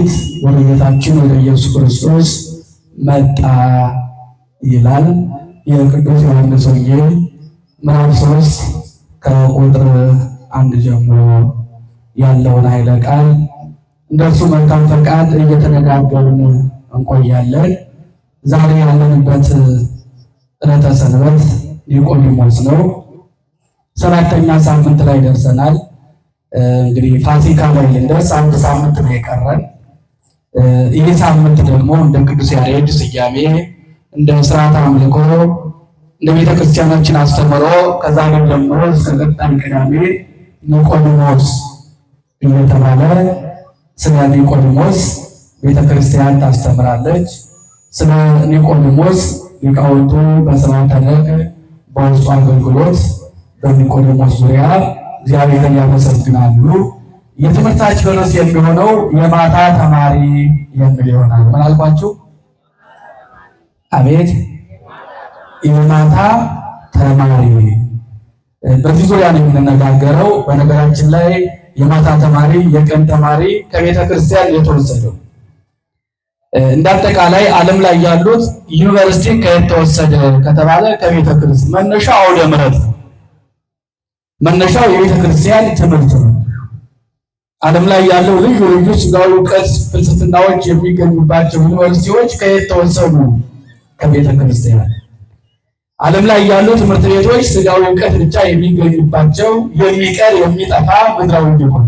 ሌሊት ወደ ጌታችን ወደ ኢየሱስ ክርስቶስ መጣ ይላል የቅዱስ ዮሐንስ ወንጌል ምዕራፍ 3 ከቁጥር 1 ጀምሮ ያለውን ኃይለ ቃል እንደርሱ መልካም ፈቃድ እየተነጋገርን እንቆያለን። ዛሬ ያለንበት ዕለተ ሰንበት ኒቆዲሞስ ነው። 7ኛ ሳምንት ላይ ደርሰናል። እንግዲህ ፋሲካ ላይ ልንደርስ አንድ ሳምንት ነው የቀረን። ይህ ሳምንት ደግሞ እንደ ቅዱስ ያሬድ ስያሜ፣ እንደ ስርዓተ አምልኮ፣ እንደ ቤተ ክርስቲያናችን አስተምሮ ከዛሬ ጀምሮ እስከ ቀጣይ ቅዳሜ ኒቆዲሞስ እየተባለ ስለ ኒቆዲሞስ ቤተ ክርስቲያን ታስተምራለች። ስለ ኒቆዲሞስ ሊቃውንቱ በስርዓተ ነግ በውስጡ አገልግሎት በኒቆዲሞስ ዙሪያ እግዚአብሔርን ያመሰግናሉ። የትምህርታችን ርዕስ የሚሆነው የማታ ተማሪ የሚል ይሆናል። ምን አልኳችሁ? አቤት፣ የማታ ተማሪ። በዚህ ዙሪያ ነው የምንነጋገረው። በነገራችን ላይ የማታ ተማሪ፣ የቀን ተማሪ ከቤተ ክርስቲያን የተወሰደው እንዳጠቃላይ ዓለም ላይ ያሉት ዩኒቨርሲቲ ከየት ተወሰደ ከተባለ ከቤተ ክርስቲያን። መነሻው አውደ ምሕረት ነው። መነሻው የቤተ ክርስቲያን ትምህርት ነው። ዓለም ላይ ያለው ልዩ ልዩ ስጋዊ እውቀት ፍልስፍናዎች የሚገኙባቸው ዩኒቨርሲቲዎች ከየት ተወሰዱ? ከቤተ ክርስቲያን። ዓለም ላይ ያሉ ትምህርት ቤቶች ስጋዊ እውቀት ብቻ የሚገኙባቸው የሚቀር የሚጠፋ ምድራዊ እንዲሆነ፣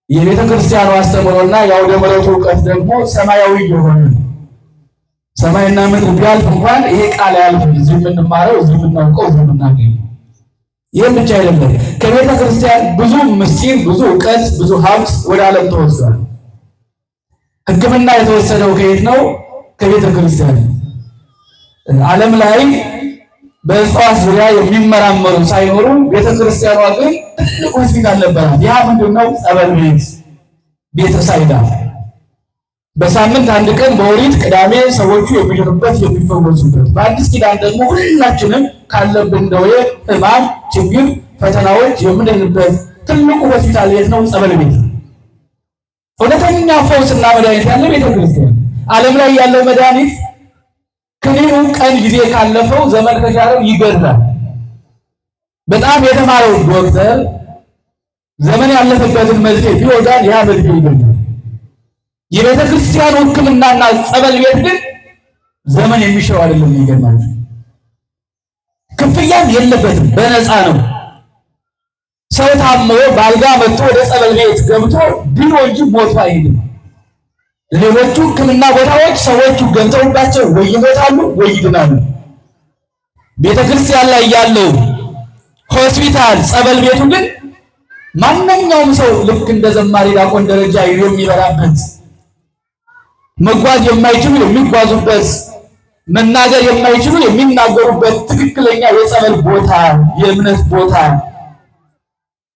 የቤተ ክርስቲያኑ አስተምህሮና የአውደ ምሕረቱ እውቀት ደግሞ ሰማያዊ የሆነ፣ ሰማይና ምድር ቢያልፍ እንኳን ይሄ ቃል አያልፍም። እዚህ የምንማረው፣ እዚህ የምናውቀው፣ እዚህ የምናገኘው። ይህም ብቻ አይደለም። ከቤተ ክርስቲያን ብዙ ምስጢር፣ ብዙ እውቀት፣ ብዙ ሀብት ወደ ዓለም ተወስዷል። ሕክምና የተወሰደው ከየት ነው? ከቤተ ክርስቲያን። ዓለም ላይ በእጽዋት ዙሪያ የሚመራመሩ ሳይኖሩ ቤተ ክርስቲያኗ ግን ትልቅ ሆስፒታል ነበራት። ያ ምንድን ነው? ጸበል ቤት፣ ቤተ ሳይዳ። በሳምንት አንድ ቀን በኦሪት ቅዳሜ ሰዎቹ የሚድኑበት የሚፈወሱበት፣ በአዲስ ኪዳን ደግሞ ሁላችንም ካለብን ደዌ፣ ሕማም፣ ችግር፣ ፈተናዎች የምንድንበት ትልቁ ሆስፒታል የት ነው? ጸበል ቤት። እውነተኛ ፈውስና መድኃኒት ያለ ቤተ ክርስቲያን። ዓለም ላይ ያለው መድኃኒት ክኒኑ ቀን ጊዜ ካለፈው፣ ዘመን ከሻረው ይገድላል። በጣም የተማረው ዶክተር ዘመን ያለፈበትን መርፌ ቢወጋን ያ መርፌ ይገድላል። የቤተ ክርስቲያኑ ሕክምናና ጸበል ቤት ግን ዘመን የሚሽረው አይደለም። ይገርማል። ክፍያም የለበትም፣ በነፃ ነው። ሰው ታሞ በአልጋ መጥቶ ወደ ጸበል ቤት ገብቶ ድኖ እንጂ ሞቶ አይሄድም። ሌሎቹ ሕክምና ቦታዎች ሰዎቹ ገብተውባቸው ወይ ይሞታሉ ወይ ይድናሉ። ቤተ ክርስቲያን ላይ ያለው ሆስፒታል ጸበል ቤቱ ግን ማንኛውም ሰው ልክ እንደ ዘማሪ ዲያቆን ደረጃ የሚበራበት፣ መጓዝ የማይችሉ የሚጓዙበት፣ መናገር የማይችሉ የሚናገሩበት ትክክለኛ የጸበል ቦታ፣ የእምነት ቦታ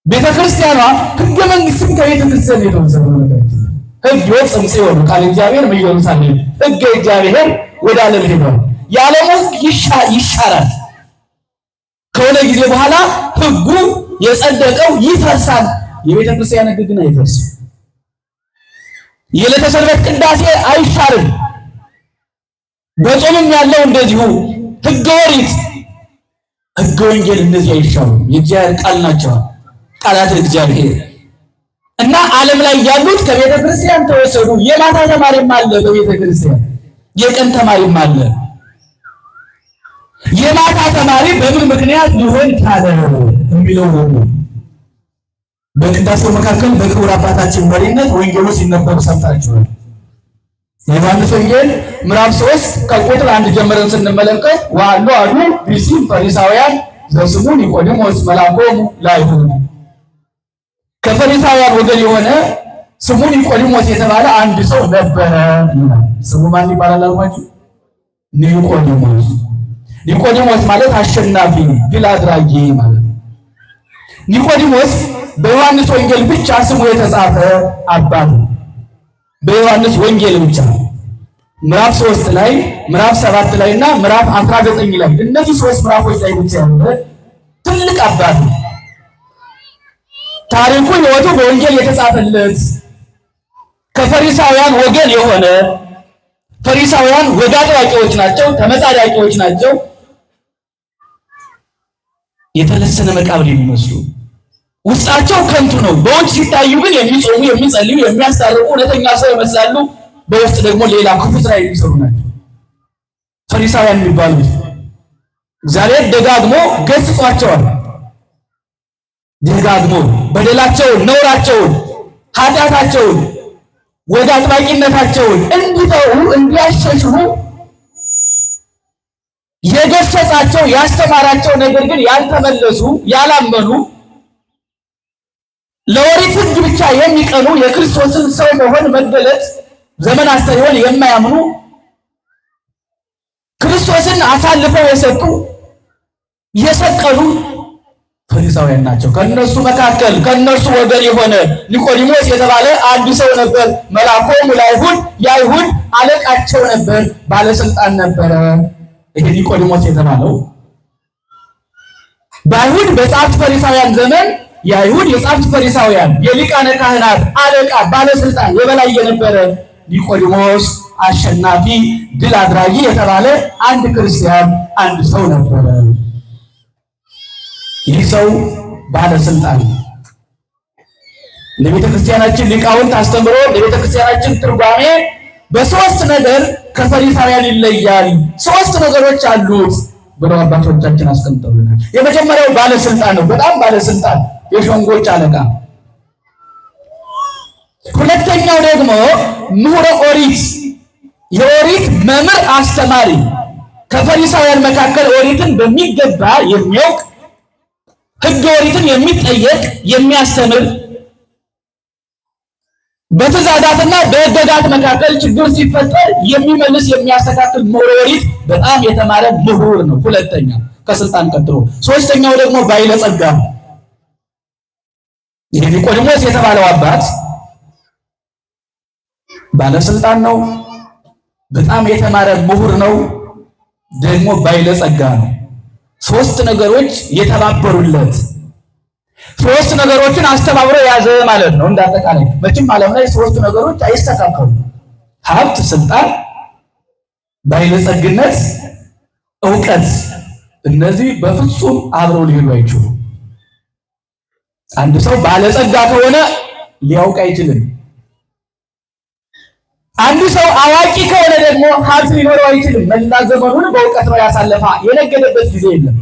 ቤተ ክርስቲያኗ። ሕገ መንግስትም ከቤተ ክርስቲያን የተወሰደው ነገር። ሕግ ይወጽእ እምጽዮን ቃል እግዚአብሔር እምኢየሩሳሌም፣ ሕገ እግዚአብሔር ወደ ዓለም ሄዷል። የዓለሙ ሕግ ይሻራል። ከሆነ ጊዜ በኋላ ሕጉ የጸደቀው ይፈርሳል። የቤተ ክርስቲያን ሕግ ግን አይፈርስም። የዕለተ ሰንበት ቅዳሴ አይሻርም። በጾምም ያለው እንደዚሁ ሕገ ኦሪት፣ ሕገ ወንጌል እነዚህ አይሻሩም። የእግዚአብሔር ቃል ናቸው። ቃላት እግዚአብሔር እና ዓለም ላይ ያሉት ከቤተ ክርስቲያን ተወሰዱ። የማታ ተማሪም አለ በቤተ ክርስቲያን፣ የቀን ተማሪም አለ። የማታ ተማሪ በምን ምክንያት ሊሆን ቻለ የሚለው ነው። በቅዳሴው መካከል በክቡር አባታችን መሪነት ወንጌሉ ሲነበብ ሰምታችኋል። የዮሐንስ ወንጌል ምዕራፍ 3 ከቁጥር 1 ጀምረን ስንመለከት ወሀሎ አሐዱ ብእሲ እምፈሪሳውያን ዘስሙ ኒቆዲሞስ መልአኮሙ ለአይሁድ፣ ከፈሪሳውያን ወገን የሆነ ስሙ ኒቆዲሞስ የተባለ አንድ ሰው ነበረ። ስሙ ማን ይባላል አልኳችሁ? ኒቆዲሞስ። ኒቆዲሞስ ማለት አሸናፊ፣ ድል አድራጊ ማለት ነው። ኒቆዲሞስ በዮሐንስ ወንጌል ብቻ ስሙ የተጻፈ አባት ነው። በዮሐንስ ወንጌል ብቻ ምዕራፍ 3 ላይ፣ ምዕራፍ 7 ላይ እና ምዕራፍ 19 ላይ፣ እነዚህ ሶስት ምዕራፎች ላይ ብቻ ያለ ትልቅ አባት ነው። ታሪኩ ሕይወቱ በወንጌል የተጻፈለት ከፈሪሳውያን ወገን የሆነ፣ ፈሪሳውያን ወግ አጥባቂዎች ናቸው፣ ተመጻዳቂዎች ናቸው። የተለሰነ መቃብር የሚመስሉ ውስጣቸው ከንቱ ነው። በውጭ ሲታዩ ግን የሚጾሙ፣ የሚጸልዩ፣ የሚያስታርቁ እውነተኛ ሰው ይመስላሉ። በውስጥ ደግሞ ሌላ ክፉ ስራ የሚሰሩ ናቸው ፈሪሳውያን የሚባሉት። እግዚአብሔር ደጋግሞ ገስጿቸዋል። ደጋግሞ በደላቸውን፣ ነውራቸውን፣ ኃጢአታቸውን፣ ወግ አጥባቂነታቸውን እንዲተዉ እንዲያሸሽሉ የገሰጻቸው ያስተማራቸው፣ ነገር ግን ያልተመለሱ ያላመኑ፣ ለኦሪት ሕግ ብቻ የሚቀኑ፣ የክርስቶስን ሰው መሆን መገለጥ ዘመን አስተርእዮን የማያምኑ፣ ክርስቶስን አሳልፈው የሰጡ የሰቀሉ ፈሪሳውያን ናቸው። ከነሱ መካከል ከነሱ ወገን የሆነ ኒቆዲሞስ የተባለ አንድ ሰው ነበር። መልአኮሙ ለአይሁድ፣ የአይሁድ አለቃቸው ነበር፣ ባለስልጣን ነበረ። ይሄ ኒቆዲሞስ የተባለው በአይሁድ በጸሐፍት ፈሪሳውያን ዘመን የአይሁድ የጸሐፍት ፈሪሳውያን የሊቃነ ካህናት አለቃ ባለስልጣን የበላይ የነበረ ኒቆዲሞስ አሸናፊ ድል አድራጊ የተባለ አንድ ክርስቲያን አንድ ሰው ነበረ። ይህ ሰው ባለስልጣን ለቤተ ክርስቲያናችን ሊቃውንት አስተምሮ ለቤተ ክርስቲያናችን ትርጓሜ በሶስት ነገር ከፈሪሳውያን ይለያል። ሶስት ነገሮች አሉት ብለው አባቶቻችን አስቀምጠውልናል። የመጀመሪያው ባለስልጣን ነው። በጣም ባለስልጣን፣ የሸንጎች አለቃ። ሁለተኛው ደግሞ ምሁረ ኦሪት፣ የኦሪት መምህር አስተማሪ፣ ከፈሪሳውያን መካከል ኦሪትን በሚገባ የሚያውቅ፣ ሕገ ኦሪትን የሚጠየቅ የሚያስተምር፣ በትእዛዛትና በሕገጋት መካከል ችግር ሲፈጠር የሚመልስ የሚያስተካክል ምሁረ ኦሪት፣ በጣም የተማረ ምሁር ነው። ሁለተኛ ከስልጣን ቀጥሎ። ሶስተኛው ደግሞ ባለጸጋ ነው። ይሄ ኒቆዲሞስ የተባለው አባት ባለስልጣን ነው። በጣም የተማረ ምሁር ነው። ደግሞ ባለጸጋ ነው። ሶስት ነገሮች የተባበሩለት፣ ሶስት ነገሮችን አስተባብሮ የያዘ ማለት ነው። እንዳጠቃላይ መቼም ዓለም ላይ ሶስት ነገሮች አይስተካከሉም። ሀብት፣ ስልጣን፣ ባለጸግነት፣ እውቀት። እነዚህ በፍጹም አብረው ሊሄዱ አይችሉም። አንድ ሰው ባለጸጋ ከሆነ ሊያውቅ አይችልም። አንድ ሰው አዋቂ ከሆነ ደግሞ ሀብት ሊኖረው አይችልም። መላ ዘመኑን በእውቀት ነው ያሳለፈ፣ የነገደበት ጊዜ የለም።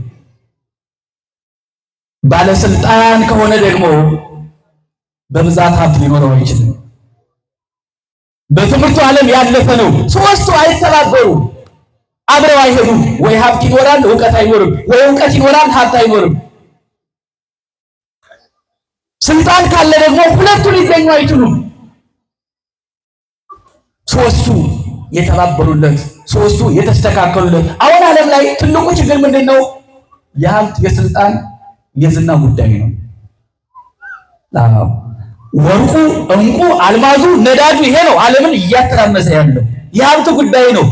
ባለስልጣን ከሆነ ደግሞ በብዛት ሀብት ሊኖረው አይችልም። በትምህርቱ ዓለም ያለፈ ነው። ሶስቱ አይተባበሩም፣ አብረው አይሄዱም። ወይ ሀብት ይኖራል እውቀት አይኖርም፣ ወይ እውቀት ይኖራል ሀብት አይኖርም። ስልጣን ካለ ደግሞ ሁለቱ ሊገኙ አይችሉም። ሶስቱ የተባበሩለት፣ ሶስቱ የተስተካከሉለት። አሁን ዓለም ላይ ትልቁ ችግር ምንድን ነው? የሀብት የስልጣን የዝና ጉዳይ ነው። አዎ ወርቁ፣ እንቁ፣ አልማዙ፣ ነዳጁ ይሄ ነው ዓለምን እያተራመሰ ያለው የሀብት ጉዳይ ነው።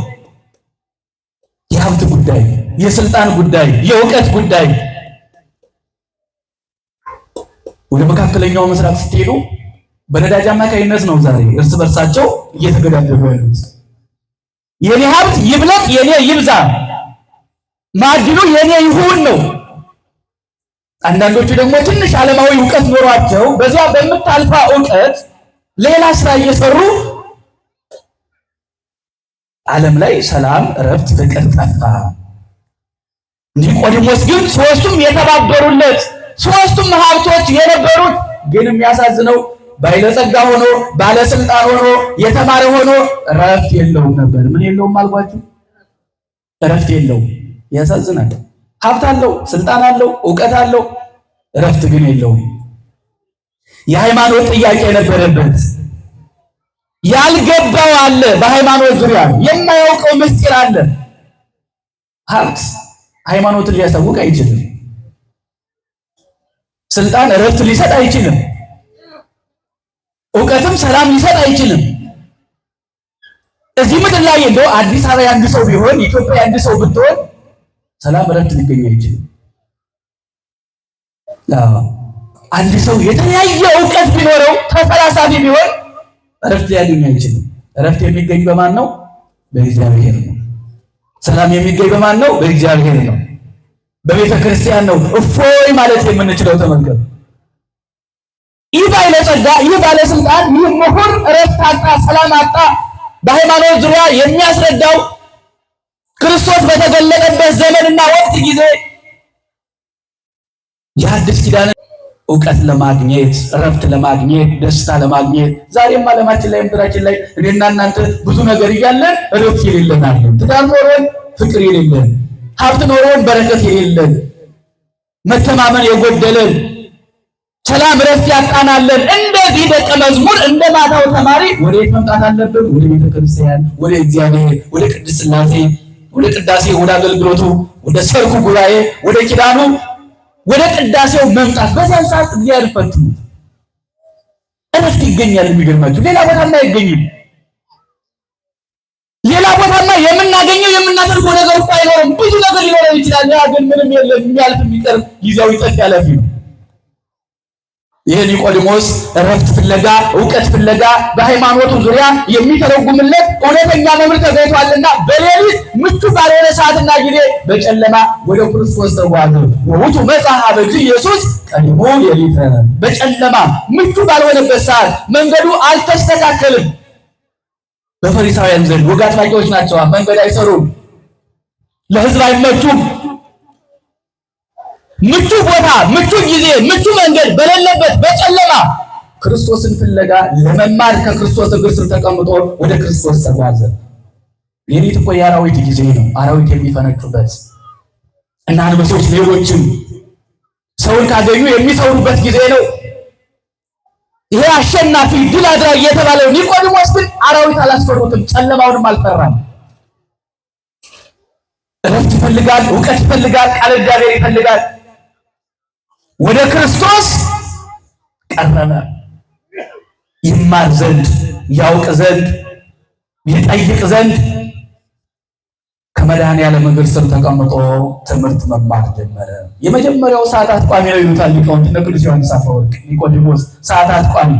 የሀብት ጉዳይ፣ የስልጣን ጉዳይ፣ የእውቀት ጉዳይ። ወደ መካከለኛው ምስራቅ ስትሄዱ በነዳጅ አማካኝነት ነው ዛሬ እርስ በርሳቸው እየተገዳደሉ ያሉት። የኔ ሀብት ይብለጥ፣ የኔ ይብዛ፣ ማዕድኑ የኔ ይሁን ነው። አንዳንዶቹ ደግሞ ትንሽ ዓለማዊ እውቀት ኖሯቸው በዚያ በምታልፋ እውቀት ሌላ ስራ እየሰሩ ዓለም ላይ ሰላም፣ እረፍት፣ ፍቅር ጠፋ። ኒቆዲሞስ ግን ሶስቱም የተባበሩለት፣ ሶስቱም ሀብቶች የነበሩት፣ ግን የሚያሳዝነው ባለጸጋ ሆኖ ባለስልጣን ሆኖ የተማረ ሆኖ እረፍት የለውም ነበር። ምን የለውም አልኳችሁ? እረፍት የለውም። ያሳዝናል። ሀብት አለው፣ ስልጣን አለው፣ እውቀት አለው፣ እረፍት ግን የለውም። የሃይማኖት ጥያቄ ነበረበት። ያልገባው አለ፣ በሃይማኖት ዙሪያ የማያውቀው ምስጢር አለ። ሀብት ሃይማኖትን ሊያሳውቅ አይችልም። ስልጣን እረፍት ሊሰጥ አይችልም። እውቀትም ሰላም ሊሰጥ አይችልም። እዚህ ምድር ላይ እንደው አዲስ አበባ የአንድ ሰው ቢሆን፣ ኢትዮጵያ የአንድ ሰው ብትሆን ሰላም እረፍት ሊገኝ አይችልም። አንድ ሰው የተለያየ እውቀት ቢኖረው፣ ተፈላሳፊ ቢሆን እረፍት ሊያገኝ አይችልም። እረፍት የሚገኝ በማን ነው? በእግዚአብሔር ነው። ሰላም የሚገኝ በማን ነው? በእግዚአብሔር ነው። በቤተ ክርስቲያን ነው እፎይ ማለት የምንችለው። ተመልከቱ። ይህ ባለጸጋ፣ ይህ ባለስልጣን፣ ይህ ምሁር እረፍት አጣ፣ ሰላም አጣ። በሃይማኖት ዙሪያ የሚያስረዳው ክርስቶስ በተገለጠበት ዘመንና ወቅት ጊዜ የአዲስ ኪዳን እውቀት ለማግኘት፣ እረፍት ለማግኘት፣ ደስታ ለማግኘት ዛሬም ዓለማችን ላይ ምድራችን ላይ እኔና እናንተ ብዙ ነገር እያለን እረፍት የሌለን አለን። ትዳር ኖሮን ፍቅር የሌለን፣ ሀብት ኖሮን በረከት የሌለን፣ መተማመን የጎደለን፣ ሰላም እረፍት ያጣናለን። እንደዚህ ደቀ መዝሙር እንደ ማታው ተማሪ ወደ የት መምጣት አለብን? ወደ ቤተ ክርስቲያን፣ ወደ እግዚአብሔር፣ ወደ ቅድስት ሥላሴ፣ ወደ ቅዳሴ፣ ወደ አገልግሎቱ፣ ወደ ሰርኩ ጉባኤ፣ ወደ ኪዳኑ፣ ወደ ቅዳሴው መምጣት። በዚያን ሰዓት እግዚአብሔር ፈትኑት፣ እረፍት ይገኛል። የሚገርማችሁ ሌላ ቦታማ አይገኝም። ሌላ ቦታማ የምናገኘው የምናደርገው ነገር እኮ አይኖርም። ብዙ ነገር ሊኖረን ይችላል። ያ ግን ምንም የለም። የሚያልፍ የሚቀር ጊዜያዊ ጠፊ ያለፊ ነው። ይህ ኒቆዲሞስ እረፍት ፍለጋ እውቀት ፍለጋ በሃይማኖቱ ዙሪያ የሚተረጉምለት እውነተኛ መምህር ተገኝቷልና በሌሊት ምቹ ባልሆነ ሰዓትና ጊዜ በጨለማ ወደ ክርስቶስ ተጓዘ። ወውቱ መጽአ ኀበ ኢየሱስ ቀዲሙ ሌሊተ። በጨለማ ምቹ ባልሆነበት ሰዓት መንገዱ አልተስተካከልም። በፈሪሳውያን ዘንድ ወግ አጥባቂዎች ናቸው። መንገድ አይሰሩም፣ ለሕዝብ አይመቹም። ምቹ ቦታ፣ ምቹ ጊዜ፣ ምቹ መንገድ በሌለበት በጨለማ ክርስቶስን ፍለጋ ለመማር ከክርስቶስ እግር ስር ተቀምጦ ወደ ክርስቶስ ተጓዘ። ሌሊት እኮ የአራዊት ጊዜ ነው። አራዊት የሚፈነጩበት እና አንበሶች፣ ሌሎችም ሰውን ካገኙ የሚሰውሩበት ጊዜ ነው። ይሄ አሸናፊ ድል አድራጊ የተባለው ኒቆዲሞስ ግን አራዊት አላስፈሩትም፣ ጨለማውንም አልፈራም። እረፍት ይፈልጋል፣ እውቀት ይፈልጋል፣ ቃለ እግዚአብሔር ይፈልጋል። ወደ ክርስቶስ ቀረበ። ይማር ዘንድ፣ ያውቅ ዘንድ፣ ይጠይቅ ዘንድ ከመድኃኔዓለም እግር ስር ተቀምጦ ትምህርት መማር ጀመረ። የመጀመሪያው ሰዓታት ቋሚ ነው ይሉታል ሊቃውንት እነ ቅዱስ ዮሐንስ አፈወርቅ። ኒቆዲሞስ ሰዓታት ቋሚ፣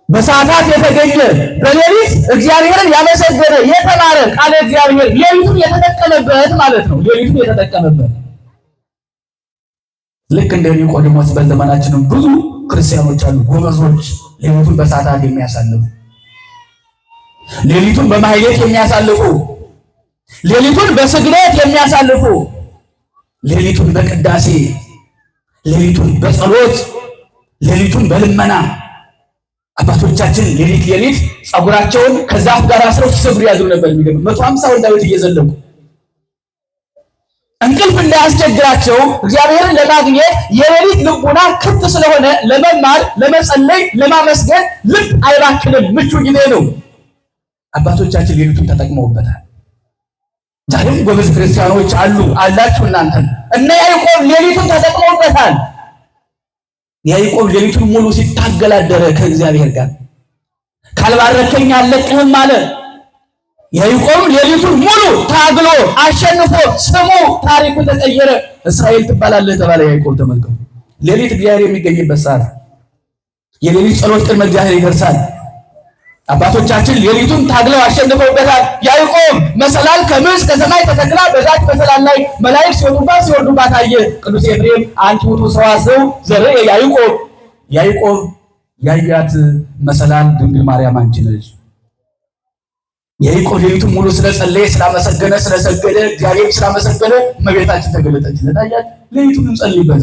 በሰዓታት የተገኘ በሌሊት እግዚአብሔርን ያመሰገነ የተማረ ቃለ እግዚአብሔር ሌሊቱን የተጠቀመበት ማለት ነው። ሌሊቱን የተጠቀመበት ልክ እንደ ኒቆዲሞስ በዘመናችንም ብዙ ክርስቲያኖች አሉ፣ ጎበዞች፣ ሌሊቱን በሰዓታት የሚያሳልፉ፣ ሌሊቱን በማህሌት የሚያሳልፉ፣ ሌሊቱን በስግደት የሚያሳልፉ፣ ሌሊቱን በቅዳሴ፣ ሌሊቱን በጸሎት፣ ሌሊቱን በልመና። አባቶቻችን ሌሊት ሌሊት ጸጉራቸውን ከዛፍ ጋር አስረው ሲሰግዱ ያዝሩ ነበር። የሚገርም 150 ዳዊት እየዘለቁ እንቅልፍ እንዳያስቸግራቸው እግዚአብሔርን ለማግኘት የሌሊት ልቡና ክፍት ስለሆነ ለመማር፣ ለመጸለይ፣ ለማመስገን ልብ አይባክንም። ምቹ ጊዜ ነው። አባቶቻችን ሌሊቱን ተጠቅመውበታል። ዛሬም ጎበዝ ክርስቲያኖች አሉ አላችሁ እናንተ። እነ ያዕቆብ ሌሊቱን ተጠቅመውበታል። ያዕቆብ ሌሊቱን ሙሉ ሲታገል አደረ ከእግዚአብሔር ጋር። ካልባረከኝ አልለቅህም አለ። ያዕቆብ ሌሊቱን ሙሉ ታግሎ አሸንፎ ስሙ ታሪኩ ተቀየረ። እስራኤል ትባላለህ ተባለ ያዕቆብ። ተመልከቱ፣ ሌሊት እግዚአብሔር የሚገኝበት ሰዓት፣ የሌሊት ጸሎት ቅድመ እግዚአብሔር ይደርሳል። አባቶቻችን ሌሊቱን ታግለው አሸንፈውበታል። ያዕቆብ መሰላል ከምስ ከሰማይ ተተክላ በዛች መሰላል ላይ መላእክት ሲወጡባት ሲወርዱባት አየ። ቅዱስ ኤፍሬም አንቺ ውእቱ ሰዋስው ዘርእ ያዕቆብ፣ ያዕቆብ ያያት መሰላል ድንግል ማርያም አንቺ ነሽ። ያዕቆብ ሌሊቱን ሙሉ ስለጸለየ፣ ስላመሰገነ፣ ስለሰገደ፣ እግዚአብሔር ስላመሰገነ እመቤታችን ተገለጠችለት። አያችሁ፣ ሌሊቱን እንጸልይበት፣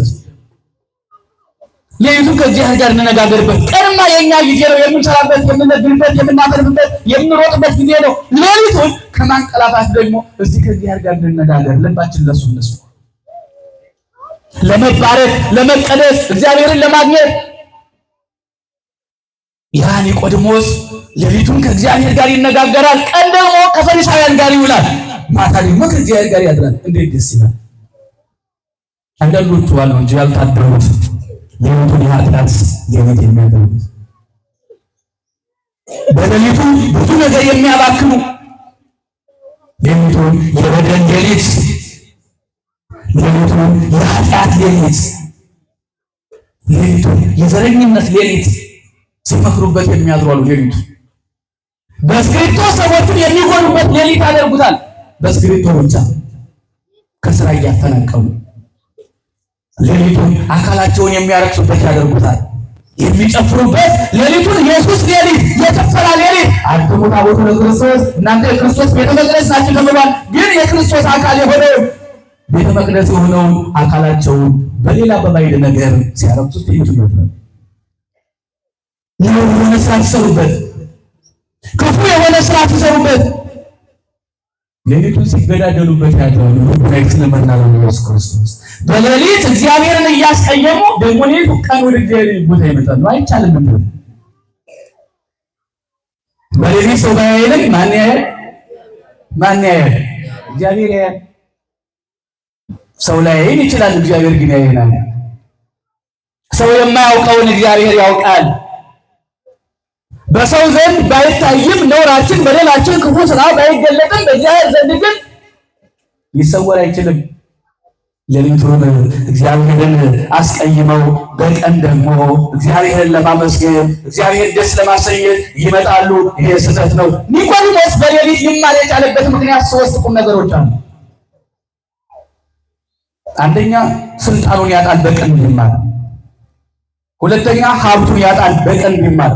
ሌሊቱን ከእግዚአብሔር ጋር እንነጋገርበት። ቀንማ የኛ ጊዜ ነው፣ የምንሰራበት፣ የምንነግርበት፣ የምናተርፍበት፣ የምንሮጥበት ጊዜ ነው። ሌሊቱን ከማንቀላፋት ደግሞ እስቲ ከእግዚአብሔር ጋር እንነጋገር። ልባችን ለሱ እንስጥ፣ ለመባረክ፣ ለመቀደስ፣ እግዚአብሔርን ለማግኘት። ያ ኒቆዲሞስ ሌሊቱን ከእግዚአብሔር ጋር ይነጋገራል። ቀን ደግሞ ከፈሪሳውያን ጋር ይውላል። ማታ ደግሞ ከእግዚአብሔር ጋር ያድራል። እንዴት ደስ ይላል! አንዳንዶቹ አሉ እንጂ ያልታደሉት ሌሊቱን የኃጢአት ሌሊት የሚያደርጉት፣ በሌሊቱ ብዙ ነገር የሚያባክኑ፣ ሌሊቱን የበደል ሌሊት፣ ሌሊቱን የኃጢአት ሌሊት፣ ሌሊቱን የዘረኝነት ሌሊት፣ ሲመክሩበት የሚያድሩ አሉ። ሌሊቱ በእስክሪብቶ ሰዎችን የሚጎዱበት ሌሊት ያደርጉታል። በእስክሪብቶ ብቻ ከስራ እያፈናቀሉ ሌሊቱን አካላቸውን የሚያረክሱበት ያደርጉታል። የሚጨፍሩበት ሌሊቱን ኢየሱስ ሌሊት የጭፈራ ሌሊት አንትሙ ታቦቱ ለክርስቶስ እናንተ የክርስቶስ ቤተ መቅደስ ናችሁ ተብሏል። ግን የክርስቶስ አካል የሆነው ቤተ መቅደስ የሆነውን አካላቸውን በሌላ በባዕድ ነገር ሲያረክሱት ሌሊቱን ይወድራል። ነውር የሆነ ስራ ሲሰሩበት፣ ክፉ የሆነ ስራ ሲሰሩበት ሌሊቱን ሲገዳደሉበት ያድራሉ። ስለመና ኢየሱስ ክርስቶስ በሌሊት እግዚአብሔርን እያስቀየሙ ደግሞ ሌሊቱ ቀን ወደ እግዚአብሔር ቦታ ይመጣሉ። አይቻልም። እንዴ በሌሊት ሰው ባያየንም ማን ያያል? ማን ያያል? እግዚአብሔር ያያል። ሰው ላያየን ይችላል፣ እግዚአብሔር ግን ያየናል። ሰው የማያውቀውን እግዚአብሔር ያውቃል። በሰው ዘንድ ባይታይም ነውራችን፣ በደላችን፣ ክፉ ስራ ባይገለጥም በእግዚአብሔር ዘንድ ግን ሊሰወር አይችልም። ሌሊቱን እግዚአብሔርን አስቀይመው በቀን ደግሞ እግዚአብሔርን ለማመስገን እግዚአብሔር ደስ ለማሰኘት ይመጣሉ። ይሄ ስህተት ነው። ኒቆዲሞስ በሌሊት ሊማር የቻለበት ምክንያት ሶስት ቁም ነገሮች አሉ። አንደኛ ስልጣኑን ያጣል በቀን ቢማር። ሁለተኛ ሀብቱን ያጣል በቀን ቢማር።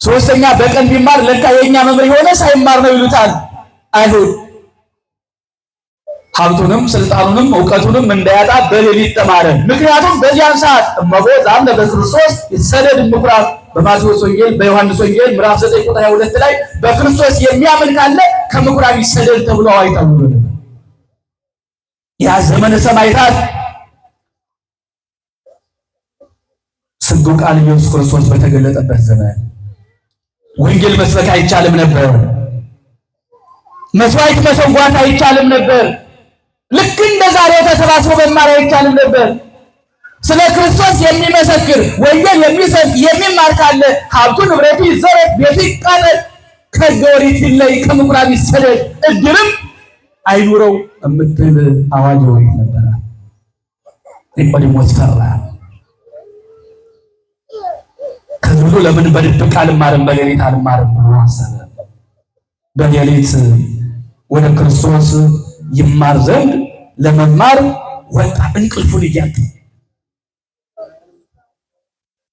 ሶስተኛ በቀን ቢማር ለካ የኛ መምህር የሆነ ሳይማር ነው ይሉታል አይሁድ። ሀብቱንም ስልጣኑንም እውቀቱንም እንዳያጣ በሌሊት ተማረ። ምክንያቱም በዚያን ሰዓት እመቦ ዘአምነ በክርስቶስ ይሰደድ እምኩራብ በማቴዎስ ወንጌል በዮሐንስ ወንጌል ምዕራፍ 9 ቁጥር 22 ላይ በክርስቶስ የሚያምን ካለ ከምኩራብ ይሰደድ ተብሎ አዋጅ ታውጆ ነበር። ያ ዘመነ ሰማዕታት ስግው ቃል ኢየሱስ ክርስቶስ በተገለጠበት ዘመን ወንጌል መስበክ አይቻልም ነበር። መስዋዕት መሰዋት አይቻልም ነበር። ልክ እንደ ዛሬው ተሰባስቦ መማር አይቻልም ነበር። ስለ ክርስቶስ የሚመሰክር ወንጌል የሚሰብክ የሚማር ካለ ሀብቱ ንብረቱ ይዘረፍ፣ ቤቱ ይቃጠል፣ ከሕገ ኦሪት ይለይ፣ ከምኩራብ ይሰደድ፣ እድርም አይኑረው የምትል አዋጅ ኦሪት ነበረ። ኒቆዲሞስ ፈራ። ከዚህ ሁሉ ለምን በድብቅ አልማርም በሌሊት አልማርም ብሎ አሰበ። በሌሊት ወደ ክርስቶስ ይማር ዘንድ ለመማር ወጣ። እንቅልፉን እያጣ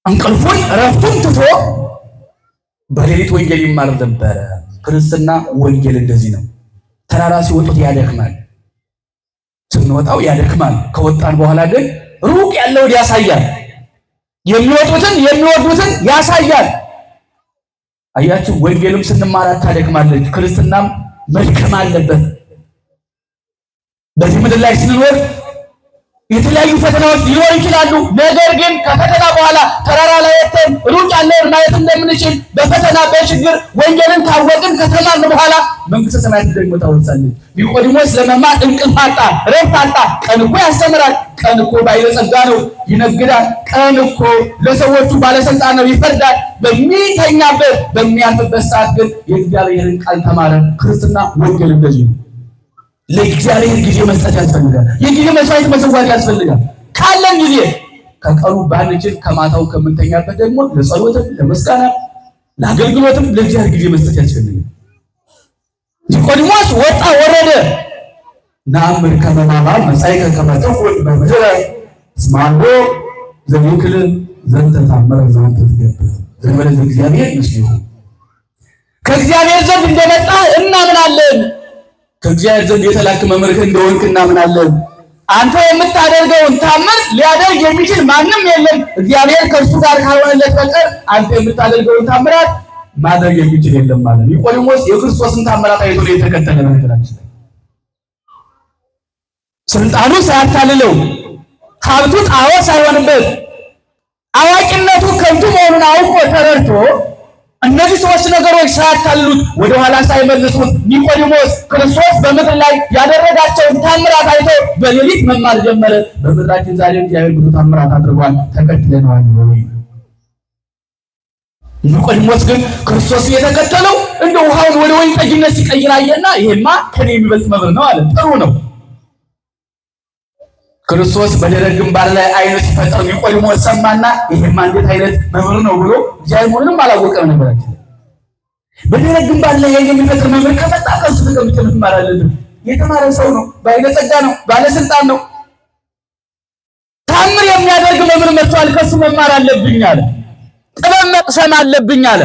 እንቅልፉን እረፍቱን ትቶ በሌሊት ወንጌል ይማር ነበረ። ክርስትና ወንጌል እንደዚህ ነው። ተራራ ሲወጡት ያደክማል፣ ስንወጣው ያደክማል። ከወጣን በኋላ ግን ሩቅ ያለውን ያሳያል። የሚወጡትን የሚወዱትን ያሳያል። አያችሁ፣ ወንጌልም ስንማራት ታደክማለች። ክርስትናም መድከም አለበት። በዚህ ምድር ላይ ስንኖር የተለያዩ ፈተናዎች ሊኖሩ ይችላሉ። ነገር ግን ከፈተና በኋላ ተራራ ላይ ወጥተን ሩቅ ያለውን ማየት እንደምንችል በፈተና በችግር ወንጌልን ካወቅን ከተማርን በኋላ መንግሥተ ሰማያት ደግሞ ታወርሳለች። ኒቆዲሞስ ለመማር እንቅልፍ አጣ፣ ረፍት አጣ። ቀን እኮ ያስተምራል፣ ቀን እኮ ባለጸጋ ነው፣ ይነግዳል። ቀን እኮ ለሰዎቹ ባለስልጣን ነው፣ ይፈርዳል። በሚተኛበት በሚያርፍበት ሰዓት ግን የእግዚአብሔርን ቃል ተማረ። ክርስትና ወንጌል እንደዚህ ነው። ለእግዚአብሔር ጊዜ መስጠት ያስፈልጋል። የጊዜ መስዋዕት መሰዋት ያስፈልጋል። ካለን ጊዜ ከቀኑ ባንችል ከማታው ከምንተኛበት ደግሞ ለጸሎትም፣ ለመስጋና፣ ለአገልግሎትም ለእግዚአብሔር ጊዜ መስጠት ያስፈልጋል። ኒቆዲሞስ ወጣ ወረደ። ነአምር ከመ ማማር መጻእከ ከመ ትኩን በምድረ እስመ አልቦ ዘይክል ዘንተ ታምረ ዘንተ ትገብር ዘእንበለ እግዚአብሔር ምስሌሁ። ከእግዚአብሔር ዘንድ እንደመጣ እናምናለን። ከእግዚአብሔር ዘንድ የተላክ መምህር እንደሆንክ እናምናለን። አንተ የምታደርገውን ታምር ሊያደርግ የሚችል ማንም የለም፣ እግዚአብሔር ከእርሱ ጋር ካልሆነለት በቀር አንተ የምታደርገውን ታምራት ማድረግ የሚችል የለም ማለት ነው። ኒቆዲሞስ የክርስቶስን ታምራት አይቶ ነው የተከተለ። በነገራችን ላይ ስልጣኑ ሳያታልለው፣ ሀብቱ ጣዖት ሳይሆንበት፣ አዋቂነቱ ከንቱ መሆኑን አውቆ ተረድቶ እነዚህ ሶስት ነገሮች ሳያታልሉት ወደኋላ ሳይመልሱት ኒቆዲሞስ ክርስቶስ በምድር ላይ ያደረጋቸውን ታምራት አይቶ በሌሊት መማር ጀመረ። በምድራችን ዛሬ እግዚአብሔር ብዙ ታምራት አድርጓል፣ ተከትለነዋል። ኒቆዲሞስ ግን ክርስቶስ እየተከተለው እንደ ውሃውን ወደ ወይን ጠጅነት ሲቀይር አየና ይሄማ ከኔ የሚበልጥ መምህር ነው አለ። ጥሩ ነው። ክርስቶስ በደረቅ ግንባር ላይ አይኑ ሲፈጥር ኒቆዲሞስ ሰማና ይሄማ እንዴት አይነት መምህር ነው ብሎ እግዚአብሔር መሆኑንም አላወቀም ነበር። በደረቅ ግንባር ላይ አይን የሚፈጥር መምህር ከመጣ ከእሱ ተቀምጬ መማር አለብን። የተማረ ሰው ነው፣ ባለጸጋ ነው፣ ባለስልጣን ነው። ታምር የሚያደርግ መምህር መጥቷል፣ ከእሱ መማር አለብኝ አለ። ጥበብ መቅሰም አለብኝ አለ።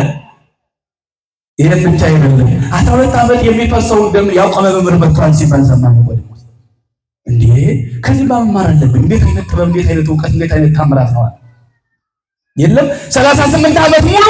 ይሄን ብቻ አይደለም፣ 12 ዓመት የሚፈሰውን ደም ያቆመ መምህር መጥቷል ሲባል ሰማ ኒቆዲሞስ። እንዴ ከዚህ መማር አለብኝ። እንዴት አይነት ጥበብ፣ እንዴት አይነት እውቀት፣ እንዴት አይነት ታምራት ነው አለ። የለም 38 ዓመት ሙሉ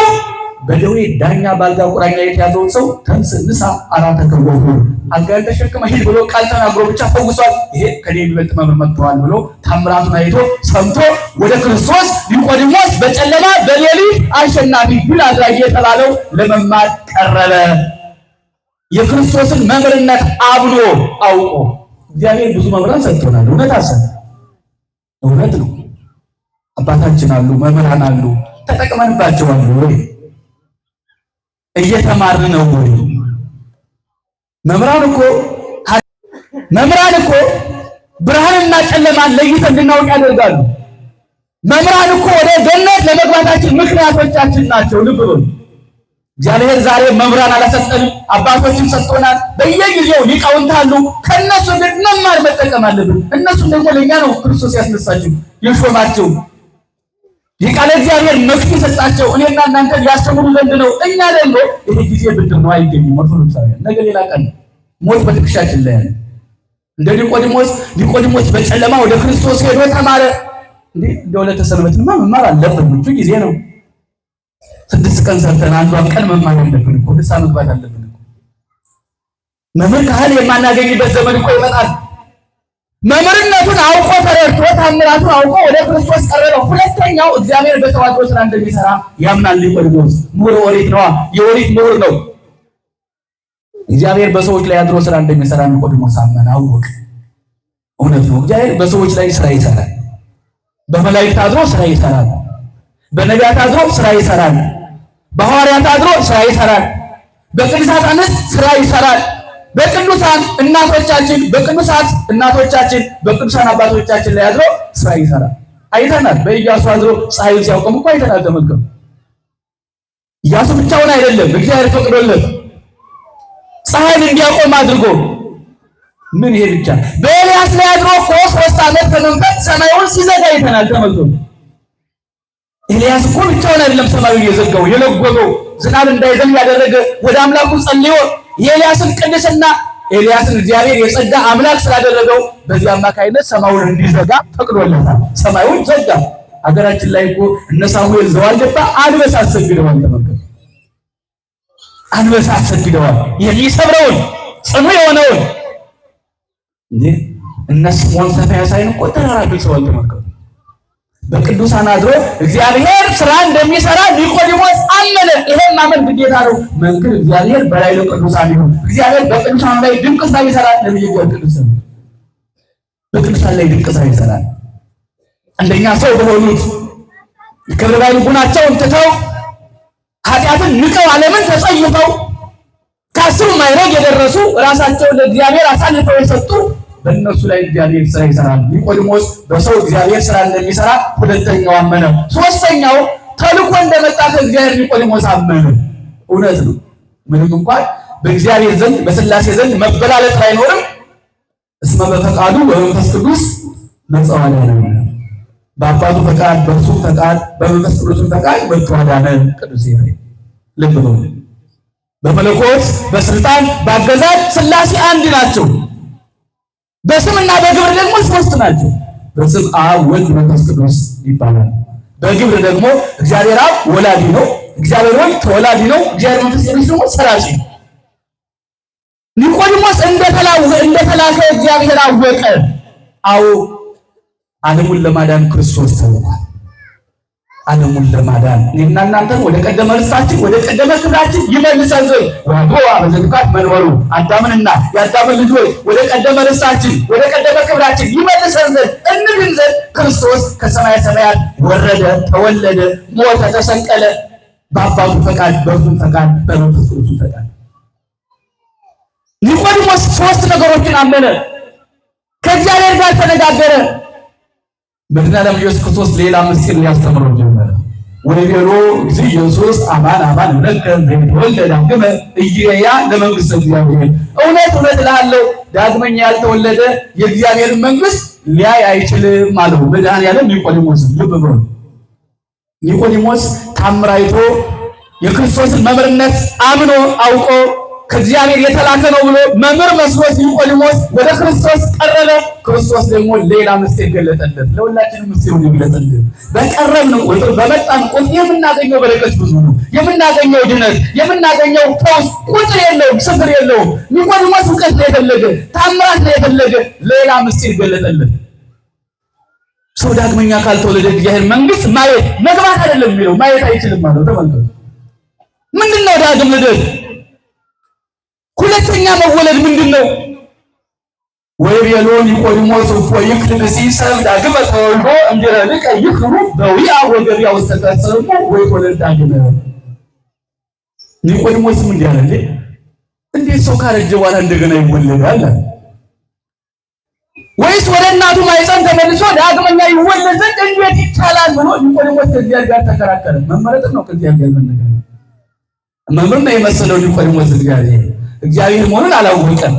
በደዌ ዳኛ ባልጋ ቁራኛ የተያዘውን ሰው ተንሥእ ንሣእ ዐራተከ ወሑር አልጋህን ተሸክመህ ሂድ ብሎ ቃል ተናግሮ ብቻ ፈውሷል። ይሄ ከኔ የሚበልጥ መምህር መጥተዋል ብሎ ታምራቱን አይቶ ሰምቶ ወደ ክርስቶስ ኒቆዲሞስ በጨለማ በሌሊት አሸናፊ ድል አድራጊ የተባለው ለመማር ቀረበ። የክርስቶስን መምህርነት አምኖ አውቆ እግዚአብሔር ብዙ መምህራን ሰጥቶናል። እውነት አሰብ እውነት ነው። አባታችን አሉ፣ መምህራን አሉ። ተጠቅመንባቸዋል ወይ? እየተማርን ነው ወይ? መምህራን እኮ መምህራን እኮ ብርሃንና ጨለማን ለይተን እንድናውቅ ያደርጋሉ። መምህራን እኮ ወደ ገነት ለመግባታችን ምክንያቶቻችን ናቸው። ልብ በሉ። እግዚአብሔር ዛሬ መምህራን አላሰጠንም፣ አባቶችን ሰጥቶናል። በየጊዜው ሊቃውንት አሉ። ከእነሱ ግን መማር መጠቀም አለብን። እነሱም ደግሞ ለእኛ ነው ክርስቶስ ያስነሳቸው የሾማቸው የቃለ እግዚአብሔር መፍትሄ ሰጣቸው። እኔና እናንተ ሊያስተምሩ ዘንድ ነው። እኛ ደግሞ ይሄ ጊዜ ብድር ነው፣ አይገኝም። ኦርቶዶክሳውያን ነገ ሌላ ቀን ሞት በትከሻችን ላይ ያለ እንደ ኒቆዲሞስ ኒቆዲሞስ በጨለማ ወደ ክርስቶስ ሄዶ ተማረ። እንዴ እንደ ዕለተ ሰንበትንማ መማር አለብን። ምቹ ጊዜ ነው። 6 ቀን ሰርተን አንዷን ቀን መማር አለብን እኮ ንስሐ መግባት አለብን እኮ። መምህር ካህል የማናገኝበት ዘመን እኮ ይመጣል። መምህርነቱን አውቆ ተረድቶ ታምራቱን አውቆ ወደ ክርስቶስ ቀረበ። ሁለተኛው እግዚአብሔር በተዋህዶ ስራ እንደሚሰራ ያምናል። ኒቆዲሞስ ምሁር ኦሪት ነዋ፣ የኦሪት ምሁር ነው። እግዚአብሔር በሰዎች ላይ አድሮ ስራ እንደሚሰራ ኒቆዲሞስ አመነ፣ አወቀ። እውነት ነው። እግዚአብሔር በሰዎች ላይ ስራ ይሰራል። በመላእክት አድሮ ስራ ይሰራል። በነቢያት አድሮ ስራ ይሰራል። በሐዋርያት አድሮ ስራ ይሰራል። በቅዱሳት አንስት ስራ ይሰራል። በቅዱሳን እናቶቻችን በቅዱሳት እናቶቻችን በቅዱሳን አባቶቻችን ላይ አድሮ ስራ ይሰራል። አይተናል። በኢያሱ አድሮ ፀሐዩን ሲያቆም እኮ አይተናል። ተመልከቱ። ኢያሱ ብቻውን አይደለም፣ እግዚአብሔር ፈቅዶለት ፀሐይን እንዲያቆም አድርጎ ምን ይሄ ብቻ በኤልያስ ላይ አድሮ እኮ 3 ዓመት ከመንፈቅ ሰማዩን ሲዘጋ አይተናል። ተመልከቱ። ኤልያስ እኮ ብቻውን አይደለም ሰማዩን የዘጋው የለጎመው፣ ዝናብ እንዳይዘንብ ያደረገ ወደ አምላኩ ጸልዮ የኤልያስን ቅድስና ኤልያስን እግዚአብሔር የጸጋ አምላክ ስላደረገው በዚህ አማካይነት ሰማዩን እንዲዘጋ ፈቅዶለታል። ሰማዩን ዘጋ። ሀገራችን ላይ እኮ እነ ሳሙኤል ዘዋልደባ አንበሳ አሰግደዋል። ተመልከቱ፣ አንበሳ አሰግደዋል። የሚሰብረውን ጽኑ የሆነውን እንዴ እነ ስምዖን ሰፋያሳይን እኮ ተራራ ገልጸዋል። ተመልከቱ። በቅዱሳን አድሮ እግዚአብሔር ስራ እንደሚሰራ ኒቆዲሞስ አመነ። ይሄን ማመን ግዴታ ነው። መንክር እግዚአብሔር በላይ ለቅዱሳን ይሁን። እግዚአብሔር በቅዱሳን ላይ ድንቅ ስራ ይሰራል። ነብዩ ቅዱስ ነው። በቅዱሳን ላይ ድንቅ ስራ ይሰራል። እንደኛ ሰው በሆኑት ክብረ ባይ ልቡናቸውን ትተው ኃጢአትን ንቀው ዓለምን ተጸይፈው ከአስሩ ማዕረግ የደረሱ ራሳቸውን ለእግዚአብሔር አሳልፈው የሰጡ በእነሱ ላይ እግዚአብሔር ስራ ይሰራል። ኒቆዲሞስ በሰው እግዚአብሔር ስራ እንደሚሰራ ሁለተኛው አመነ። ሶስተኛው ተልኮ እንደመጣ ከእግዚአብሔር ኒቆዲሞስ አመነ። እውነት ነው። ምንም እንኳን በእግዚአብሔር ዘንድ በሥላሴ ዘንድ መበላለጥ ባይኖርም እስመ በፈቃዱ በመንፈስ ቅዱስ መጽአ አዳነን። በአባቱ ፈቃድ በእርሱ ፈቃድ በመንፈስ ቅዱስ ፈቃድ መጥቶ አዳነን። ቅዱስ ኤፍሬም ልብ በሉ። በመለኮት በስልጣን በአገዛዝ ሥላሴ አንድ ናቸው። በስምና በግብር ደግሞ ሶስት ናቸው። በስም አብ ወልድ መንፈስ ቅዱስ ይባላል። በግብር ደግሞ እግዚአብሔር አብ ወላዲ ነው፣ እግዚአብሔር ወልድ ተወላዲ ነው፣ እግዚአብሔር መንፈስ ቅዱስ ደግሞ ሰራጺ ነው። ኒቆዲሞስ እንደተላከ እግዚአብሔር አወቀ። አዎ ዓለሙን ለማዳን ክርስቶስ ተልኳል። ዓለሙን ለማዳን እኔና እናንተን ወደ ቀደመ ርስታችን ወደ ቀደመ ክብራችን ይመልሰን ዘንድ ወአግብአ በዘግፋት መንበሩ አዳምንና የአዳምን ልጆች ወደ ቀደመ ርስታችን ወደ ቀደመ ክብራችን ይመልሰን ዘንድ እንድን ዘንድ ክርስቶስ ከሰማየ ሰማያት ወረደ፣ ተወለደ፣ ሞተ፣ ተሰቀለ በአባቱ ፈቃድ በእርሱም ፈቃድ በመንፈስ ቅዱስ ፈቃድ። ኒቆዲሞስ ሶስት ነገሮችን አመነ። ከእግዚአብሔር ጋር ተነጋገረ። መድኃኔዓለም ኢየሱስ ክርስቶስ ሌላ ምስጢር ሊያስተምረው ጀመረ። ወይቤሎ እግዚእ ኢየሱስ አማን አማን እብለከ ዘይተወልደ ዳግመ ኢይሬእያ ለመንግሥተ እግዚአብሔር። እውነት እውነት እልሃለሁ ዳግመኛ ያልተወለደ የእግዚአብሔርን መንግሥት ሊያይ አይችልም አለው መድኃኔዓለም ኒቆዲሞስ። ልብ በሉ፣ ኒቆዲሞስ ታምር አይቶ የክርስቶስን መምህርነት አምኖ አውቆ ከእግዚአብሔር የተላከ ነው ብሎ መምህር መስሎት ኒቆዲሞስ ወደ ክርስቶስ ቀረበ። ክርስቶስ ደግሞ ሌላ ምስጢር ገለጠለት። ለሁላችንም ምስጢሩን ይግለጥልን። በቀረብን ቁጥር በመጣን ቁጥር የምናገኘው በረከት ብዙ ነው። የምናገኘው ድነት፣ የምናገኘው ፈውስ ቁጥር የለውም፣ ስፍር የለውም። ኒቆዲሞስ እውቀት ነው የፈለገ፣ ታምራት ነው የፈለገ፣ ሌላ ምስጢር ገለጠለት። ሰው ዳግመኛ ካልተወለደ እግዚአብሔር መንግስት ማየት መግባት አይደለም የሚለው ማየት አይችልም ማለት ተመልከቱ። ምንድን ነው ዳግም ልደት? ሁለተኛ መወለድ ምንድን ነው? ወይቤሎ ኒቆዲሞስ እፎ ይክል ብእሲ ሰብእ ዳግመ ተወልዶ እምድኅረ ልቀ ይክሩ በዊአ ወገቢያ ውስተ ከርሰ እሙ ወይትወለድ ዳግመ። ኒቆዲሞስም እንዲህ አለ፣ እንዴ እንዴት ሰው ካረጀ በኋላ እንደገና ይወለዳል? ወይስ ወደ እናቱ ማኅፀን ተመልሶ ዳግመኛ ይወለድ ዘንድ እንዴት ይቻላል ብሎ ኒቆዲሞስ ከእግዚአብሔር ጋር ተከራከረ። መመረጥም ነው ከእግዚአብሔር ጋር መነጋገር። መምህር ነው የመሰለው ኒቆዲሞስ እግዚአብሔር እግዚአብሔር መሆኑን አላወቀም።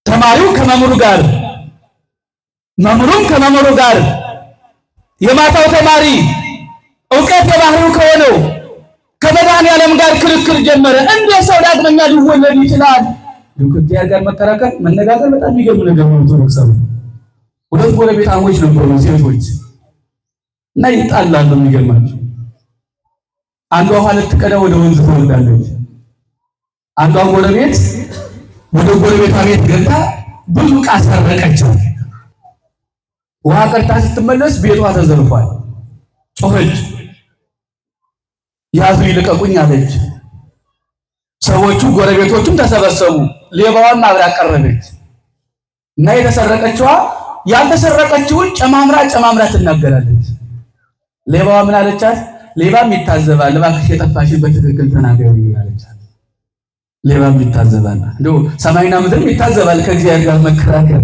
ተማሪው ከመምህሩ ጋር፣ መምህሩም ከመምህሩ ጋር፣ የማታው ተማሪ እውቀት የባህሪው ከሆነው ከመድኃኔዓለም ጋር ክርክር ጀመረ። እንዴት ሰው ዳግመኛ ሊወለድ ይችላል? ከእግዚአብሔር ጋር መከራከር መነጋገር በጣም የሚገርም ነገር ነው። ኦርቶዶክሳዊ ሁለት ጎረቤታሞች ነበሩ ሴቶች እና ይጣላሉ። የሚገርማቸው አንዷ ውሃ ልትቀዳ ወደ ወንዝ ትወርዳለች። አንዷ ጎረቤት ወደ ጎረቤቷ ቤት ገብታ ብዙ ዕቃ ሰረቀችው። ውሃ ቀድታ ስትመለስ ቤቷ ተዘርፏል። ጮኸች። ያዙ ይልቀቁኝ አለች። ሰዎቹ ጎረቤቶቹም ተሰበሰቡ። ሌባዋን አብራ ቀረበች እና የተሰረቀችዋ ያልተሰረቀችውን ጨማምራ ጨማምራ ትናገራለች። ሌባዋ ምን አለቻት? ሌባም ይታዘባል፣ እባክሽ የጠፋሽን በትክክል ተናገሪ አለቻት። ሌባም ይታዘባል፣ እንደው ሰማይና ምድርም ይታዘባል። ከእግዚአብሔር ጋር መከራከር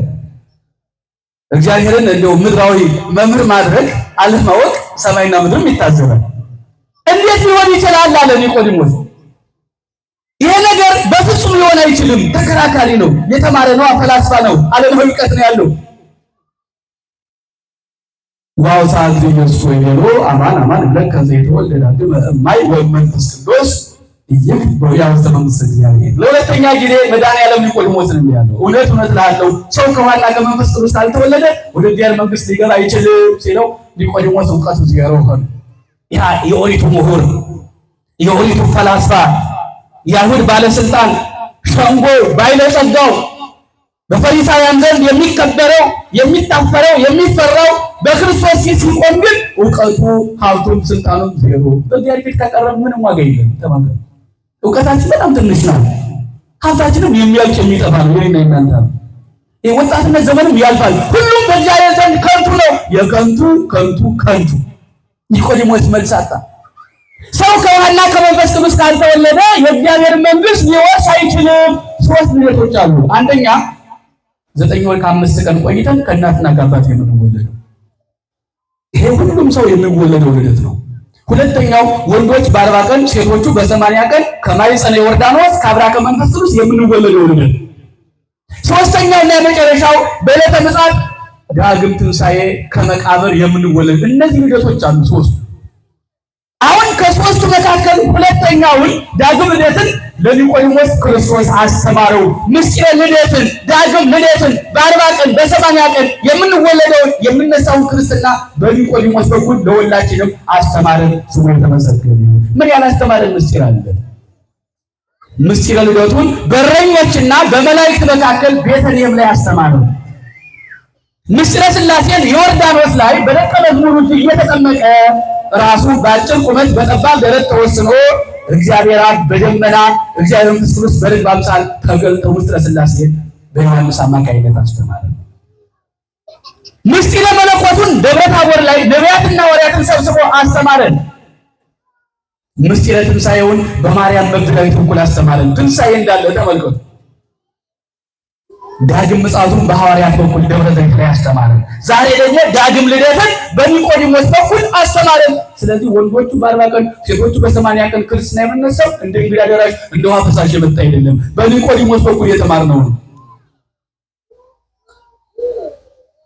እግዚአብሔርን እንደው ምድራዊ መምህር ማድረግ አለማወቅ ሰማይና ምድርም ይታዘባል። እንዴት ሊሆን ይችላል አለ ኒቆዲሞስ። ይሄ ነገር በፍጹም ሊሆን አይችልም። ተከራካሪ ነው፣ የተማረ ነው፣ ፈላስፋ ነው፣ ዓለማዊ እውቀት ነው ያለው። ወአውሥአ እግዚእ ኢየሱስ ወይቤሎ አማን አማን እብለከ ዘይተወልደ ዳግመ እማይ ወእመንፈስ ቅዱስ ኢይክል በዊአ ውስተ መንግሥተ እግዚአብሔር። ለሁለተኛ ጊዜ መድኃኔዓለም ኒቆዲሞስን እንዲህ አለው፣ እውነት እውነት እልሃለሁ ሰው ከውኃና ከመንፈስ ቅዱስ ካልተወለደ ወደ እግዚአብሔር መንግሥት ሊገባ አይችልም ሲለው ኒቆዲሞስ እውቀቱ ዜሮ ሆነ። ያ የኦሪቱ ምሁር፣ የኦሪቱ ፈላስፋ፣ የአይሁድ ባለስልጣን፣ ሸንጎ ባለጸጋው፣ በፈሪሳውያን ዘንድ የሚከበረው የሚታፈረው የሚፈራው በክርስቶስ ፊት ሲቆም ግን እውቀቱ ሀብቱም ስልጣኑም ዜሮ። በእግዚአብሔር ፊት ከቀረብ ምንም ዋጋ የለም። ተማከሩ። እውቀታችን በጣም ትንሽ ነው። ሀብታችንም የሚያልቅ የሚጠፋ ነው። የኔና የእናንተ የወጣትነት ዘመንም ያልፋል። ሁሉም በእግዚአብሔር ዘንድ ከንቱ ነው። የከንቱ ከንቱ ከንቱ። ኒቆዲሞስ መልስ አጣ። ሰው ከውኃና ከመንፈስ ቅዱስ ካልተወለደ የእግዚአብሔር መንግሥት ሊወርስ አይችልም። ሶስት ልደቶች አሉ። አንደኛ 9 ወር ከ5 ቀን ቆይተን ከእናትና ከአባት የምንወለደው ይሄ ሁሉም ሰው የሚወለደው ልደት ነው። ሁለተኛው ወንዶች በ40 ቀን ሴቶቹ በ80 ቀን ከማኅፀነ ዮርዳኖስ ከአብራከ መንፈስ ቅዱስ የምንወለደው ልደት። ሶስተኛው እና የመጨረሻው በዕለተ ምጽአት ዳግም ትንሣኤ ከመቃብር የምንወለድ። እነዚህ ልደቶች አሉ ሶስቱ። አሁን ከሶስቱ መካከል ሁለተኛውን ዳግም ልደትን ለኒቆዲሞስ ክርስቶስ አስተማረው። ምስጢረ ልደትን ዳግም ልደትን በ40 ቀን በ80 ቀን የምንወለደውን የምነሳውን ክርስትና በኒቆዲሞስ በኩል ለሁላችንም አስተማረን። ስሙ የተመሰገነ ይሁን። ምን ያላስተማረን ምስጢር አለ? ምስጢረ ልደቱን በእረኞችና በመላእክት መካከል ቤተልሔም ላይ አስተማረው። ምስጢረ ሥላሴን ዮርዳኖስ ላይ በደቀ መዝሙሩ እየተጠመቀ ራሱ በአጭር ቁመት በጠባብ ደረት ተወስኖ እግዚአብሔር አብ በደመና እግዚአብሔር መንፈስ ቅዱስ በርግብ አምሳል ተገልጠው ምስጢረ ሥላሴን በዮሐንስ አማካኝነት አስተማረ። ምስጢረ መለኮቱን ደብረ ታቦር ላይ ነቢያትና ሐዋርያትን ሰብስቦ አስተማረን። ምስጢረ ትንሣኤውን በማርያም መግደላዊት በኩል አስተማረን። ትንሣኤ እንዳለ ተመልከቱ። ዳግም ምጽአቱን በሐዋርያት በኩል ደብረ ዘይት ላይ አስተማረን። ዛሬ ደግሞ ዳግም ልደትን በኒቆዲሞስ በኩል አስተማረን። ስለዚህ ወንዶቹ በ40 ቀን ሴቶቹ በ80 ቀን ክርስትና የምነሳው እንደ እንግዳ ደራሽ እንደ ውሃ ፈሳሽ የመጣ አይደለም። በኒቆዲሞስ በኩል የተማርነው ነው።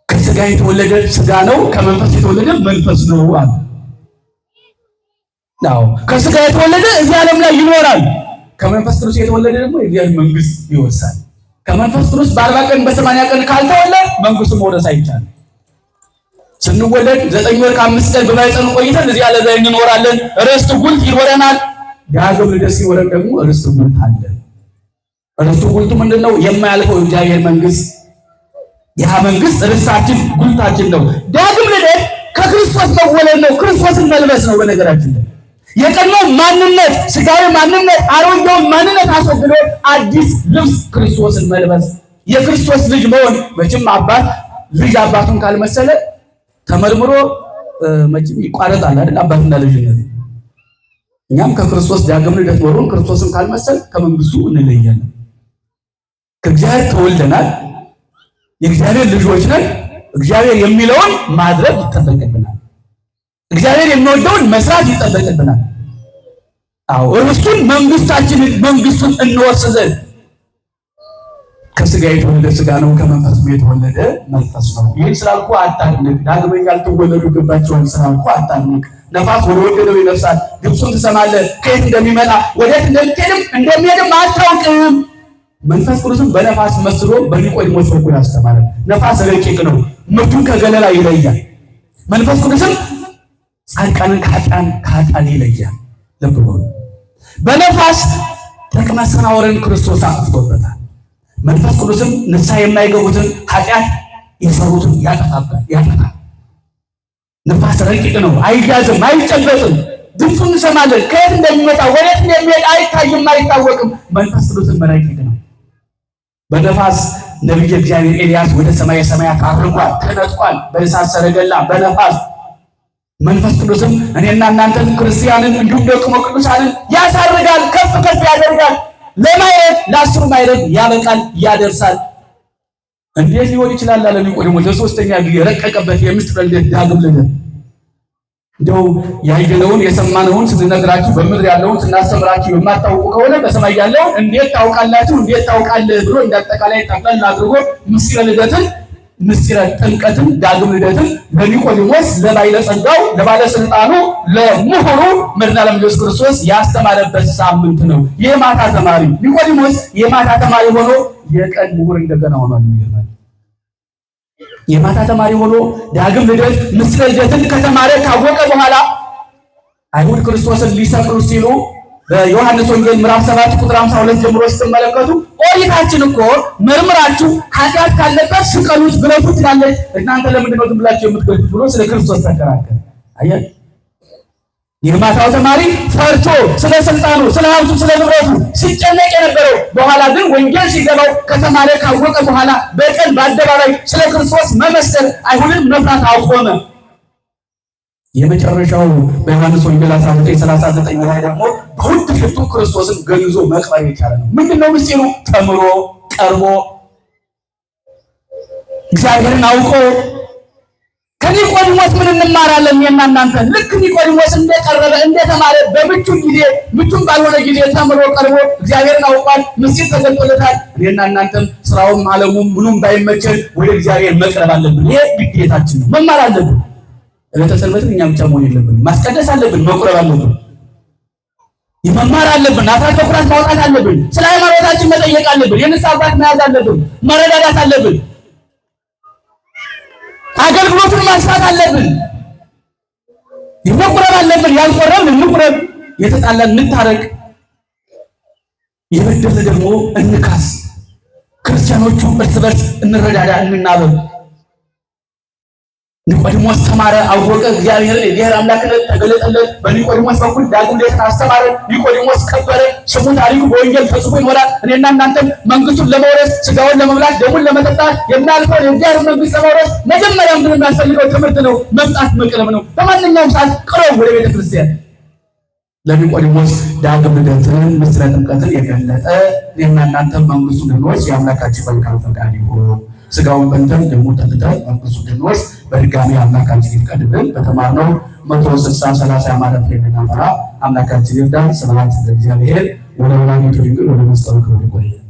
ከስጋ የተወለደ ስጋ ነው፣ ከመንፈስ የተወለደ መንፈስ ነው አለ። አዎ ከስጋ የተወለደ እዚህ ዓለም ላይ ይኖራል። ከመንፈስ ቅዱስ የተወለደ ደግሞ የእግዚአብሔር መንግስት ይወርሳል። ከመንፈስ ቅዱስ በ40 ቀን በ80 ቀን ካልተወለደ መንግስቱን መውረስ አይቻልም። ስንወለድ 9 ወር ከ5 ቀን በማኅፀን ቆይተን እዚህ ዓለም ላይ እንኖራለን። ርስት ጉልት ይኖረናል። ዳግም ልደት ሲኖረን ደግሞ ርስት ጉልት አለ። ርስቱ ጉልቱ ምንድነው? የማያልፈው የእግዚአብሔር መንግስት። ያ መንግስት ርስታችን ጉልታችን ነው። ዳግም ልደት ከክርስቶስ መወለድ ነው። ክርስቶስን መልበስ ነው። በነገራችን ላይ የቀድሞ ማንነት ስጋዊ ማንነት አሮጌውን ማንነት አስወግዶ አዲስ ልብስ ክርስቶስን መልበስ የክርስቶስ ልጅ መሆን። መቼም አባት ልጅ አባቱን ካልመሰለ ተመርምሮ መቼም ይቋረጣል አይደል? አባትና ልጅነት። እኛም ከክርስቶስ ዳግም ልደት ኖሮን ክርስቶስን ካልመሰል ከመንግስቱ እንለያለን። ከእግዚአብሔር ተወልደናል። የእግዚአብሔር ልጆች ነን። እግዚአብሔር የሚለውን ማድረግ ይጠበቅብናል። እግዚአብሔር የሚወደውን መስራት ይጠበቅብናል። አዎ ርስቱን መንግስታችንን መንግስቱን እንወርስ ዘንድ ከስጋ የተወለደ ስጋ ነው፣ ከመንፈስ የተወለደ መንፈስ ነው። ይህን ስላልኩ አታድንቅ። ዳግመኛ ልትወለዱ ይገባችኋል ስላልኩ አታድንቅ። ነፋስ ወደ ወደደው ይነፍሳል፣ ድምፁን ትሰማለህ፣ ከየት እንደሚመጣ ወዴት እንደሚሄድም አታውቅም። መንፈስ ቅዱስም በነፋስ መስሎ በኒቆዲሞስ በኩል አስተማረ። ነፋስ ረቂቅ ነው፣ ምርቱን ከገለላ ይለያል። መንፈስ ቅዱስም ጻድቃንን ከኃጥአን ይለያል። ልብ በሉ። በነፋስ ጥቅመ ሰናወርን ክርስቶስ አጥፍቶበታል። መንፈስ ቅዱስም ንስሐ የማይገቡትን ኃጢአት የሰሩትን ያጠፋል። ነፋስ ረቂቅ ነው፣ አይያዝም፣ አይጨበጥም። ድምፁን እንሰማለን፣ ከየት እንደሚመጣ ወዴት እንደሚሄድ አይታይም፣ አይታወቅም። መንፈስ ቅዱስም ረቂቅ ነው። በነፋስ ነቢየ እግዚአብሔር ኤልያስ ወደ ሰማየ ሰማያት አርጓል፣ ተነጥቋል፣ በእሳት ሰረገላ በነፋስ። መንፈስ ቅዱስም እኔና እናንተን ክርስቲያንን እንዲሁም ደግሞ ቅዱሳንን ያሳርጋል፣ ከፍ ከፍ ያደርጋል፣ ለማየት ለአስሩ ማዕረግ ያበቃል፣ ያደርሳል። እንዴት ሊሆን ይችላል አለ ኒቆዲሞስ። ለሶስተኛ ጊዜ የረቀቀበት የምስጢረ ልደት ዳግም ልደት። እንደው ያየነውን የሰማነውን ስንነግራችሁ በምድር ያለውን ስናስተምራችሁ የማታውቁ ከሆነ በሰማይ ያለውን እንዴት ታውቃላችሁ? እንዴት ታውቃለህ ብሎ እንዳጠቃላይ ጠቅለል አድርጎ ምስጢረ ልደትን ምስጢረ ጥምቀትን ዳግም ልደትን ለኒቆዲሞስ ለባለጸጋው ለባለስልጣኑ ለምሁሩ መድኃኔዓለም ኢየሱስ ክርስቶስ ያስተማረበት ሳምንት ነው። የማታ ተማሪ ኒቆዲሞስ የማታ ተማሪ ሆኖ የቀን ምሁር እንደገና ሆኗል። የማታ ተማሪ ሆኖ ዳግም ልደት ምስጢረ ልደትን ከተማረ ካወቀ በኋላ አይሁድ ክርስቶስን ሊሰቅሉ ሲሉ በዮሐንስ ወንጌል ምዕራፍ 7 ቁጥር 52 ጀምሮ ስትመለከቱ ኦሪታችን እኮ መርምራችሁ ኃጢአት ካለበት ስቀሉት ግረፉት ትላለች፣ እናንተ ለምንድን ነው ዝም ብላችሁ የምትገድሉት ብሎ ስለ ክርስቶስ ተከራከረ። አያችሁ፣ የማታው ተማሪ ፈርቶ ስለ ስልጣኑ፣ ስለ ሀብቱ፣ ስለ ንብረቱ ሲጨነቅ የነበረው በኋላ ግን ወንጌል ሲገባው ከተማረ ካወቀ በኋላ በቀን በአደባባይ ስለ ክርስቶስ መመስከር አይሁድን መፍራት አቆመ። የመጨረሻው በዮሐንስ ወንጌል 19:39 ላይ ደግሞ በውድ ሽቱ ክርስቶስን ገንዞ መቅበር የቻለ ነው። ምንድነው ምስጢሩ? ተምሮ ቀርቦ እግዚአብሔርን አውቆ። ከኒቆዲሞስ ምን እንማራለን? እኔና እናንተ ልክ ኒቆዲሞስ እንደቀረበ እንደተማረ በምቹ ጊዜ ምቹም ባልሆነ ጊዜ ተምሮ ቀርቦ እግዚአብሔርን አውቋል፣ ምስጢር ተገልጦለታል። እኔና እናንተም ስራውም ዓለሙም ምኑም ባይመቸን ወደ እግዚአብሔር መቅረብ አለብን። ይሄ ግዴታችን ነው። መማር አለብን። ዕለተ ሰንበትን እኛ ብቻ መሆን የለብንም። ማስቀደስ አለብን፣ መቁረብ አለብን፣ መማር አለብን፣ አስራት በኩራት ማውጣት አለብን፣ ስለ ሃይማኖታችን መጠየቅ አለብን፣ የንስሐ አባት መያዝ አለብን፣ መረዳዳት አለብን፣ አገልግሎቱን ማስፋት አለብን፣ መቁረብ አለብን። ያልቆረብን እንቁረብ፣ የተጣላን እንታረቅ፣ የበደልን ደግሞ እንካስ። ክርስቲያኖቹ እርስ በርስ እንረዳዳ፣ እንናበብ። ኒቆዲሞስ ተማረ፣ አወቀ፣ እግዚአብሔር የእግዚአብሔር አምላክነት ተገለጠለት። በኒቆዲሞስ በኩል ዳግም ልደትን አስተማረ። ኒቆዲሞስ ከበረ፣ ስሙ ታሪኩ በወንጌል ተጽፎ ይኖራል። እኔና እናንተም መንግስቱን ለመውረስ ስጋውን ለመብላት ደሙን ለመጠጣት የምናልፈውን የእግዚአብሔር መንግስት ለመውረስ መጀመሪያ ምንድን ነው የሚያስፈልገው? ትምህርት ነው፣ መምጣት መቅረብ ነው። በማንኛውም ሰዓት ቅረቡ ወደ ቤተ ክርስቲያን። ለኒቆዲሞስ ዳግም ልደትን ምስጢረ ጥምቀትን የገለጠ እኔና እናንተም መንግስቱ እንድንወርስ የአምላካችን መልካም ፈቃድ ይሁን። ስጋውን በልተን ደሙን ጠጥተን መንግስቱ እንድንወርስ በድጋሚ አምላካችን ይፍቀድልን። በተማርነው 160 30 ያማረ ፍሬ እንድናፈራ አምላካችን ይርዳን። ስብሐት ለእግዚአብሔር ወለወላዲቱ ድንግል ወለመስቀሉ ክቡር። ይቆየን።